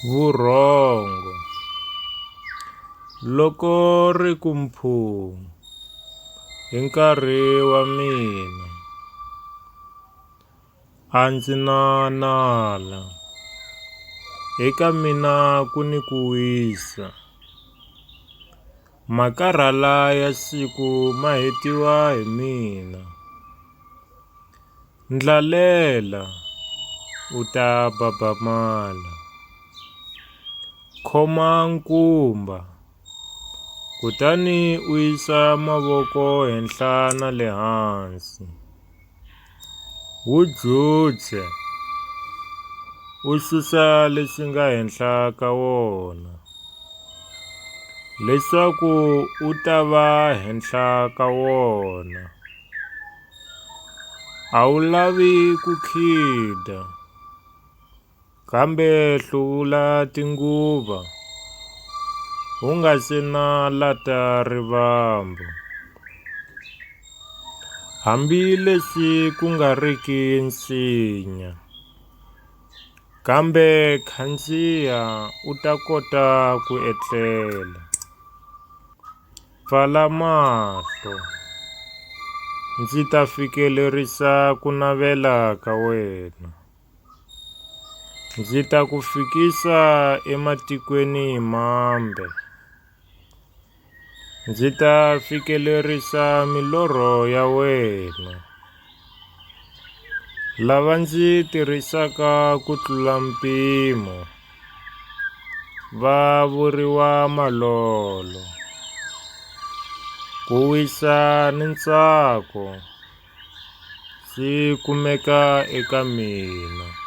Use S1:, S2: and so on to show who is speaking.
S1: Vurhongo loko ri ku mphuu, i nkarhi wa mina. A ndzi na nala, eka mina ku ni ku wisa. Makarhala ya siku ma hetiwa hi mina. Ndlalela u ta babamala. Khoma nkumba, kutani u yisa mavoko henhla na le hansi. Wu dzudze, u susa leswi nga henhla ka wona, leswaku u ta va henhla ka wona. A wu lavi ku khida, kambe hluvula tinguva u nga si na lata rivambu. Hambileswi ku nga riki nsinya, kambe khandziya u ta kota ku etlela. Pfala mahlo, ndzi ta fikelerisa ku navela ka wena. Ndzi ta ku fikisa ematikweni mambe. Ndzi ta fikelerisa milorho ya wena. Lava ndzi tirhisaka ku tlula mpimo va vuriwa malolo. Ku wisa ni ntsako swi kumeka eka mina.